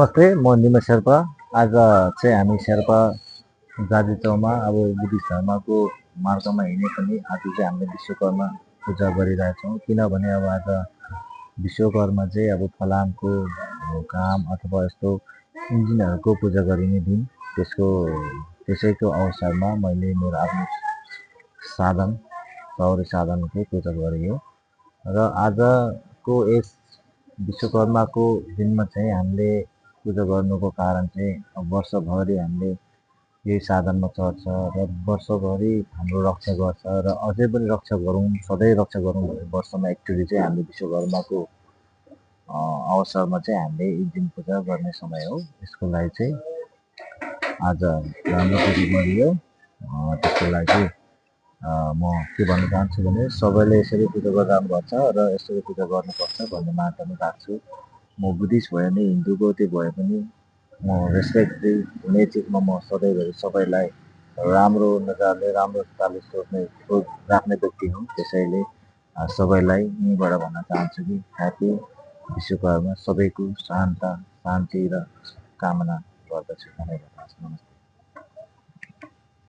नमस्ते, म निमा शेर्पा। आज चाहिँ हामी शेर्पा जाति चौमा अब बुद्धिस्ट धर्मको मार्गमा हिँडे पनि आज चाहिँ हामीले विश्वकर्मा पूजा गरिरहेछौँ। किनभने अब आज विश्वकर्मा चाहिँ अब फलामको काम अथवा यस्तो इन्जिनहरूको पूजा गरिने दिन। त्यसैको अवसरमा मैले मेरो आफ्नो साधन सौर्य साधनको पूजा गरियो र आजको यस विश्वकर्माको दिनमा चाहिँ हामीले पूजा गर्नुको कारण चाहिँ वर्षभरि हामीले यही साधनमा चढ्छ र वर्षभरि हाम्रो रक्षा गर्छ र अझै पनि रक्षा गरौँ, सधैँ रक्षा गरौँ भन्ने वर्षमा एकचोटि चाहिँ हामीले विश्वकर्माको अवसरमा चाहिँ हामीले एक दिन पूजा गर्ने समय हो। यसको लागि चाहिँ आज राम्रो पूजा गरियो। त्यसको लागि म के भन्न चाहन्छु भने सबैले यसरी पूजा गरिरहनुपर्छ र यसरी पूजा गर्नुपर्छ भन्ने मान्यता राख्छु। म बुद्धिस्ट भए पनि हिन्दूको त्यो भए पनि म रेस्पेक्ट हुने चिजमा म सधैँभरि सबैलाई राम्रो नजरले राम्रो प्रकारले सोच राख्ने व्यक्ति हुँ। त्यसैले सबैलाई यहीँबाट भन्न चाहन्छु कि ह्याप्पी विश्वकर्मा, सबैको शान्ति र कामना गर्दछु। धन्यवाद। नमस्ते।